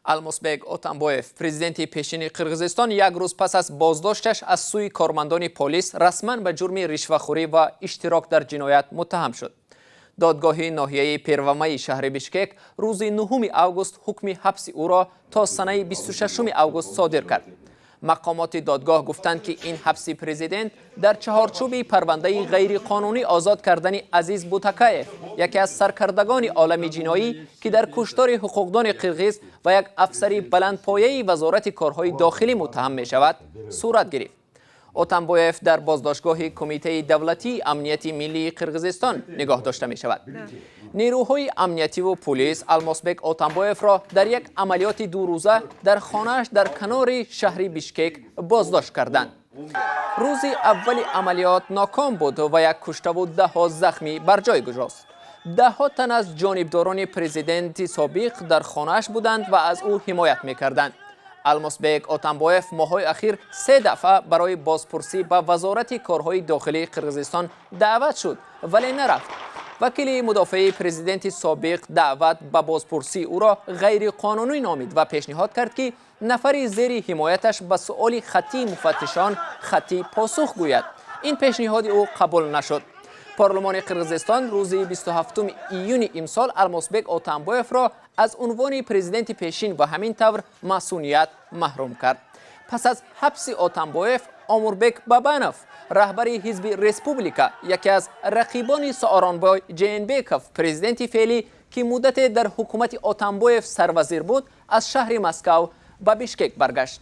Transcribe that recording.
Алмосбек Отамбоев, президенти пешини Қирғизистон, як рӯз пас аз боздошташ аз сӯи кормандони полис расман ба ҷурми ришвахӯрӣ ва иштирок дар ҷиноят муттаҳам шуд. Додгоҳи ноҳияи Первомайи шаҳри Бишкек рӯзи 9 август ҳукми ҳабси ӯро то санаи 26 август содир кард. Мақомоти додгоҳ гуфтанд, ки ин ҳабси президент дар чаҳорчӯби парвандаи ғайриқонунӣ озод кардани Азиз Бутакаев, яке аз саркардагони олами ҷиноӣ, ки дар куштори ҳуқуқдони қирғиз ва як афсари баландпояи Вазорати корҳои дохилӣ муттаҳам мешавад, сурат гирифт. Отамбоев дар боздоштгоҳи Кумитаи давлатии амнияти миллии Қирғизистон нигоҳ дошта мешавад. Нерӯҳои амниятиву пулис Алмосбек Отамбоевро дар як амалиёти дурӯза дар хонааш дар канори шаҳри Бишкек боздошт карданд. Рӯзи аввали амалиёт ноком буд ва як куштаву даҳҳо захмӣ бар ҷой гузошт. Даҳҳо тан аз ҷонибдорони президенти собиқ дар хонааш буданд ва аз ӯ ҳимоят мекарданд. Алмосбек Отамбоев моҳҳои ахир се дафъа барои бозпурсӣ ба Вазорати корҳои дохилии Қирғизистон даъват шуд, вале нарафт. Вакили мудофиаи президенти собиқ даъват ба бозпурсии ӯро ғайриқонунӣ номид ва пешниҳод кард, ки нафари зери ҳимояташ ба суоли хаттии муфаттишон хаттӣ посух гӯяд. Ин пешниҳоди ӯ қабул нашуд. Парлумони Қирғизистон рӯзи 27 июни имсол Алмосбек Отамбоевро аз унвони президенти пешин ва ҳамин тавр масуният маҳрум кард. Пас аз ҳабси Отамбоев, Омурбек Бабанов, раҳбари ҳизби «Республика», яке аз рақибони Сооронбой Ҷеенбеков, президенти феълӣ, ки муддате дар ҳукумати Отамбоев сарвазир буд, аз шаҳри Москав ба Бишкек баргашт.